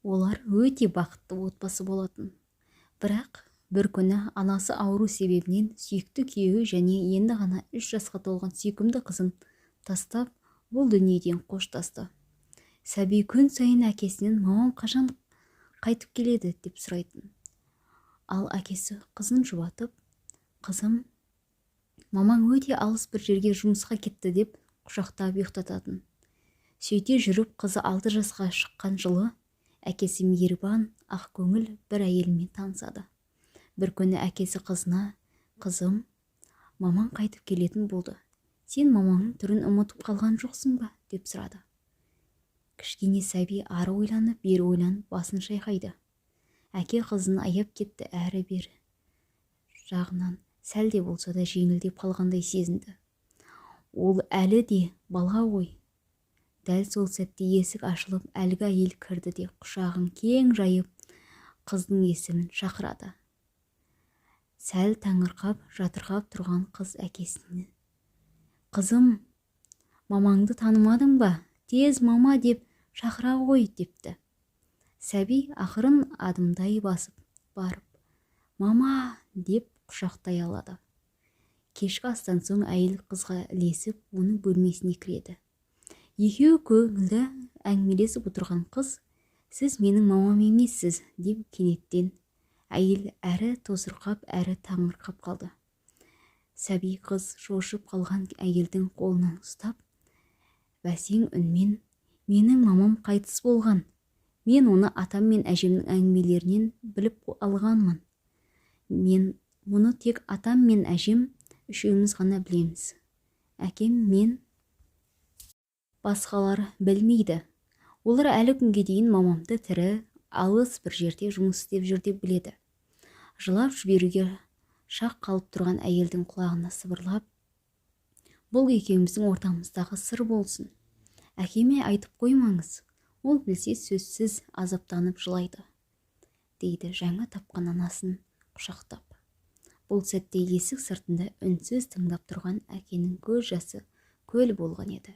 Олар өте бақытты отбасы болатын. Бірақ бір күні анасы ауру себебінен сүйікті күйеуі және енді ғана 3 жасқа толған сүйкімді қызын тастап, бұл дүниеден қоштасты. Сәби күн сайын әкесінен: «Мамам қашан қайтып келеді?» – деп сұрайтын. Ал әкесі қызын жұбатып: «Қызым, мамаң өте алыс бір жерге жұмысқа кетті», – деп құшақтап ұйықтататын. Сөйте жүріп, қызы 6 жасқа шыққан жылы әкесі мейірбан, ақкөңіл бір әйелмен танысады. Бір күні әкесі қызына: «Қызым, мамаң қайтып келетін болды. Сен мамаңның түрін ұмытып қалған жоқсың ба?» – деп сұрады. Кішкене сәби ары ойланып, бері ойланып, басын шайқайды. Әке қызын аяп кетті, әрі бері жағынан сәл де болса да жеңілдеп қалғандай сезінді. Ол әлі де бала ғой. Дәл сол сәтте есік ашылып, әлгі әйел кірді де, құшағын кең жайып, қыздың есімін шақырады. Сәл таңырқап, жатырқап тұрған қыз әкесіне: «Қызым, мамаңды танымадың ба? Тез мама деп шақыра ғой», – депті. Сәби ақырын адымдай басып барып, «Мама!» деп құшақтай алады. Кешкі астан соң әйел қызға ілесіп, оның бөлмесіне кіреді. Екеуі көңілді әңгімелесіп отырған қыз: «Сіз менің мамам емессіз», – деп кенеттен әйел әрі тосырқап, әрі таңырқап қалды. Сәби қыз шошып қалған әйелдің қолынан ұстап, бәсең үнмен: «Менің мамам қайтыс болған. Мен оны атам мен әжемнің әңгімелерінен біліп алғанмын. Мен мұны тек атам мен әжем үшеуміз ғана білеміз. Әкем мен басқалар білмейді. Олар әлі күнге дейін мамамды тірі, алыс бір жерде жұмыс істеп жүр деп біледі». Жылап жіберуге шақ қалып тұрған әйелдің құлағына сыбырлап: «Бұл екеуміздің ортамыздағы сыр болсын. Әкеме айтып қоймаңыз. Ол білсе, сөзсіз азаптанып жылайды», – дейді жаңа тапқан анасын құшақтап. Бұл сәтте есік сыртында үнсіз тыңдап тұрған әкенің көз жасы көл болған еді.